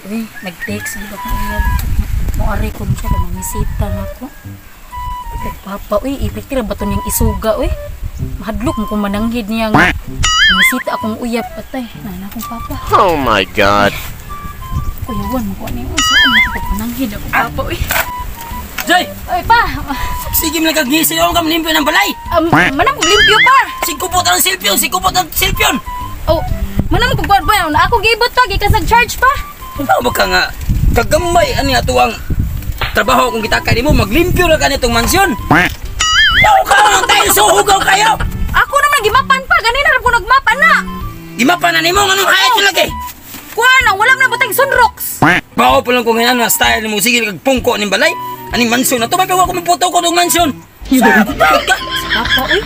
Uy, nag-text di ba kung uyab? Moari ko siya kung mamisita na ako. Kay papa, uy, ipiktir ba to niyang isuga, uy? Mahadlok mo kung mananghid niya nga. Mamisita akong uyab, patay. Nana akong papa. Oh my God. Kuyawan mo ko ano yung saan makapagpananghid ako papa, uy. Joy! Uy, pa! Sige mo nagkagisi ako kami limpyo ng balay! Manam kong limpyo pa! Sigkupot ang silpyon! Sigkupot ang silpyon! Oh, manam kong kuwan ba? Ako gibot pa, gikan sa charge pa! Ano ba ka nga? Kagamay ani ato ang trabaho kung kita kay mo maglimpyo ra ka nitong mansyon. Tao ka nang tayo suhugaw kayo. Ako naman gimapan pa, ganina ra ko nagmapan na. Gimapan na nimo nganong hayat oh lagi. Kuan na wala man butang sunrocks. Bao pa lang kung hinan na style mo sige kag pungko ning balay. Aning mansyon na to ba ko maputo ko dong mansyon. Papa oy.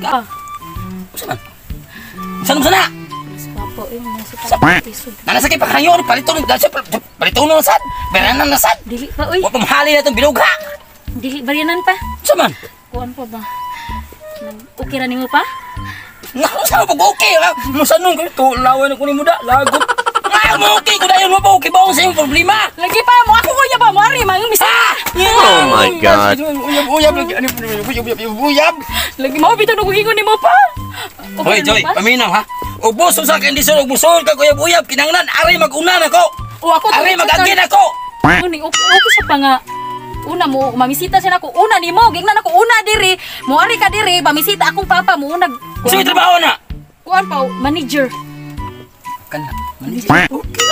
Ah, Usa man? Usa man na? Papa oy, mga sa papa. Nana sa kay pakayon palito ng palito na sad. Beranan na sad. Dili pa oy. Wa pa mahali na tong bilugha. Dili baryanan pa. Usa man? Kuan pa ba? Okay ra nimo pa? Nga sa pag okay ra. Musa nung kay to laway na ko nimo da lagot. Nga mo okay ko dayon mo pa okay ba sa imong problema? Lagi pa mo ako kuya ba mo ari mang misa. Oh my God. Uyab uyab lagi ani uyab uyab uyab. Lagi mao bitaw nagugingon nimo pa. Hoy Joy, paminaw ha. Ubos sa kondisyon ug busol kag uyab uyab kinahanglan ari mag-una nako. O ako ari mag-agin ako. Ning okay, okay siya pa nga. Una mo mamisita siya nako una nimo gingnan ako una diri mo ari ka diri mamisita akong papa mo una. Sige trabaho na. Kuan pa manager. Kana manager. Okay.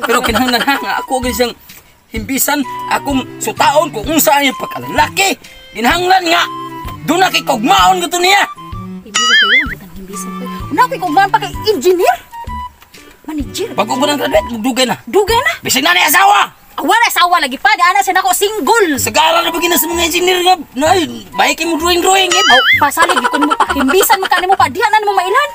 Pero kinahanglan ha nga ako gyud siyang himbisan akong sutaon kung unsa ang pagkalalaki. Kinahanglan nga duna kay kugmaon gito niya. Himbisan kayo butang himbisan ko. Una kay kugmaon pa kay engineer. Manager. Bago ko nang graduate dugay na. Dugay na. Bisag na ni asawa. Wala asawa lagi pa, di ana siya nako single. Sagara na ba gina sa mga engineer nga, nay, bayik mo drawing-drawing eh. Oh, pasalig ikon mo pa, himbisan mo ka nimo pa, diha na nimo mailan.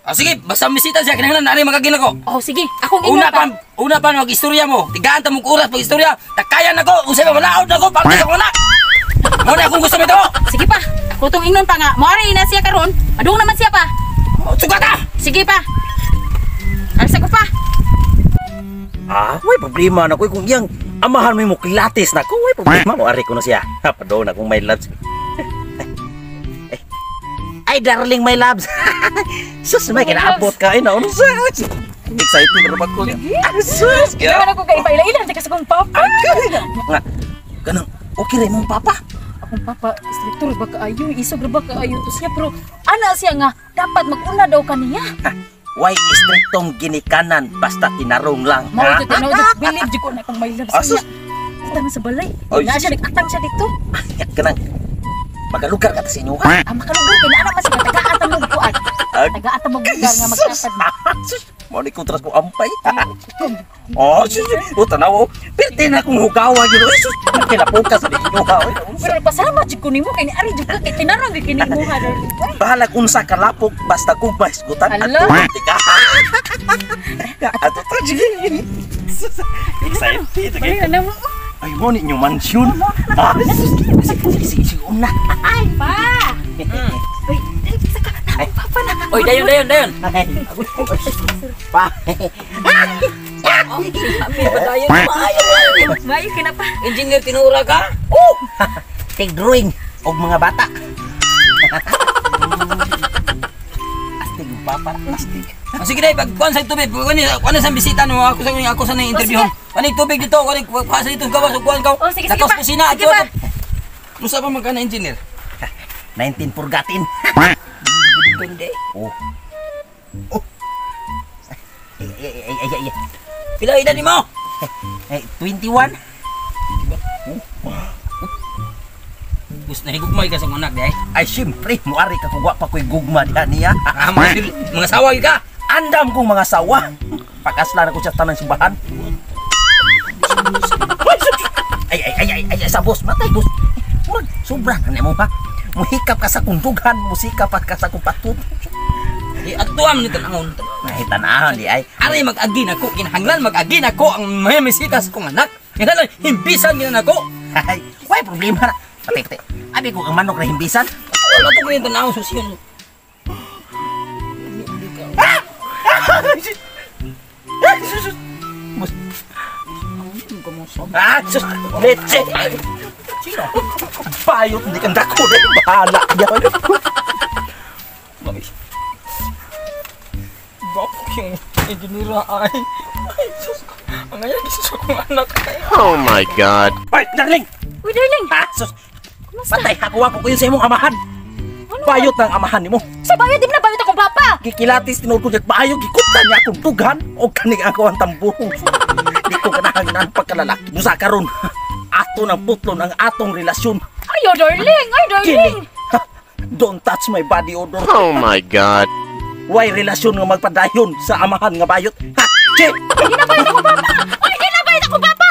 Ah, sige, basta misita siya, kinahanglan na magagin ako. Oh, sige, akong ingon una pa. Una pa, mag-istorya mo. Tigaan ta mong oras pag-istorya. Takayan ako, usay pa manaod ako, pagkas ako na. Muna akong gusto mo. Sige pa, ako tong ingnon pa nga, moari na siya karon, adung naman siya pa. Oh, suga ka! Sige pa. Alsa ko pa. Ah, way problema na ko kung iyang amahan mo kilatis na ko, way problema mo ari ko na siya. Ha, pado na kung my loves. Ay, darling my loves. Sus, may kinaabot ka ay na unsa. Excited ra ba ko? Sus, kaya ko kay ipaila-ila sa akong papa. Nga. Kanang okay ra imong papa. Akong papa, instructor ba kaayo, isog ra ba kaayo to siya pero ana siya nga dapat maguna daw kaniya. Why istriktong ginikanan basta tinarong lang. Mao jud tinaw jud believe jud ko na akong my love siya. Kita man sa balay. Na siya nag-atang siya dito. Kanang magalugar ka ta sa inyo ha. Ah, makalugar kay naa man siya tagaan ta mo kuan. Tagaan ta mo lugar nga magtapad. Mao ni kontras ko ampay. Oh, sus. O tanaw. Perti na akong hugawa gyud. Oy sus, kinapuka sa inyo ha. Pero pasalamat jud ko nimo kay ni ari jud ka kay tinarong gyud kini mo ha. Bahala kung sa kalapok basta kugma isgutan at ka. Ato ta jud. Excited. Ay mo ni inyo mansyon. Sige sige sige una. Ay pa. Uy, dali sa ka. Ay papa na. Oy, dayon dayon dayon. Pa. Padayon maayo. Maayo kina pa. Engineer tinura ka? Oh. Take drawing og mga bata. Astig papa, astig. Sige day, pagkuan sa tubig, kuan sa bisita no, ako sa interview. Kuan tubig dito, kuan kuan sa dito gawas kuan ka. Oh, sige sige pa. Kusina, sige pa. Musa pa man ka na engineer? 19 purgatin. Depende. Oh. Oh. Ay ay ay ay ay. Pila edad nimo? Eh, 21. Bus nahigugmay ka sa anak day. Ay siyempre, muari ka kung wa pa ko'y gugma diha niya. Ah, mga sawa ka. Andam kong mga sawa. Pag-asla na ko siya tanang simbahan. Ay ay ay ay ay sa boss, matay boss. Murag sobra na nimo ha. Muhikap ka sa kundughan, musikap ka sa kong patut. Di atuam ni tanahon. Ay tanahon di ay. Ari mag-agi nako, kinahanglan mag-agi nako ang may misita sa kong anak. Kinahanglan himbisan gina nako. Ay, way problema na. Patay patay. Abi ko ang manok na himbisan. Wala to kini tanahon susiyon. Ah! Mas Ah, sus, leche. Sino? Bayot, hindi kang dako rin. Bahala ka. Mami. Gwapo yung engineer ay. Ay, sus ko. Ang ngayon, sus akong anak ay. Oh my God. Ay, darling! Uy, darling. Ah, sus, Kumusta? patay, hakuha ko yun sa imong amahan. Ano? Bayot ng amahan nimo. Sa bayot, di mo na bayot akong papa. Gikilatis tinuod ko niya, bayo, gikutan niya akong dughan o kaning ako ang tambuhong. Di ko ganahan ang pagkalalaki. Musa karon, ato ng putlon ang atong relasyon. Ay, oh, darling. Ay, darling. Kini, ha, don't touch my body odor. Oh my God. Why relasyon nga magpadayon sa amahan nga bayot? Ha, che! Di na bayot akong papa. Ay, di na bayot akong papa.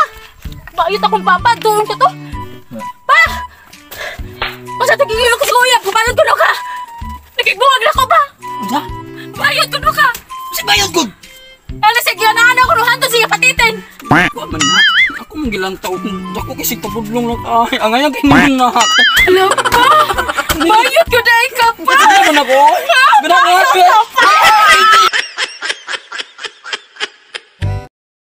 Bayot akong papa. Doon ko to. Pa! Masa tigigil ko sa kuya. Bayot ko na ka. Nagigbuwag na ko ba? Unsa? Bayot ko na ka. Si bayot gud. Ano sige, naan ako no hanto siya patitin. Wa man na. Ako mong gilantaw. Dako kasi tabudlong lang ay. Ang ngayon kay na. Alam pa! Bayot ko dahil ka pa! Hindi man ako.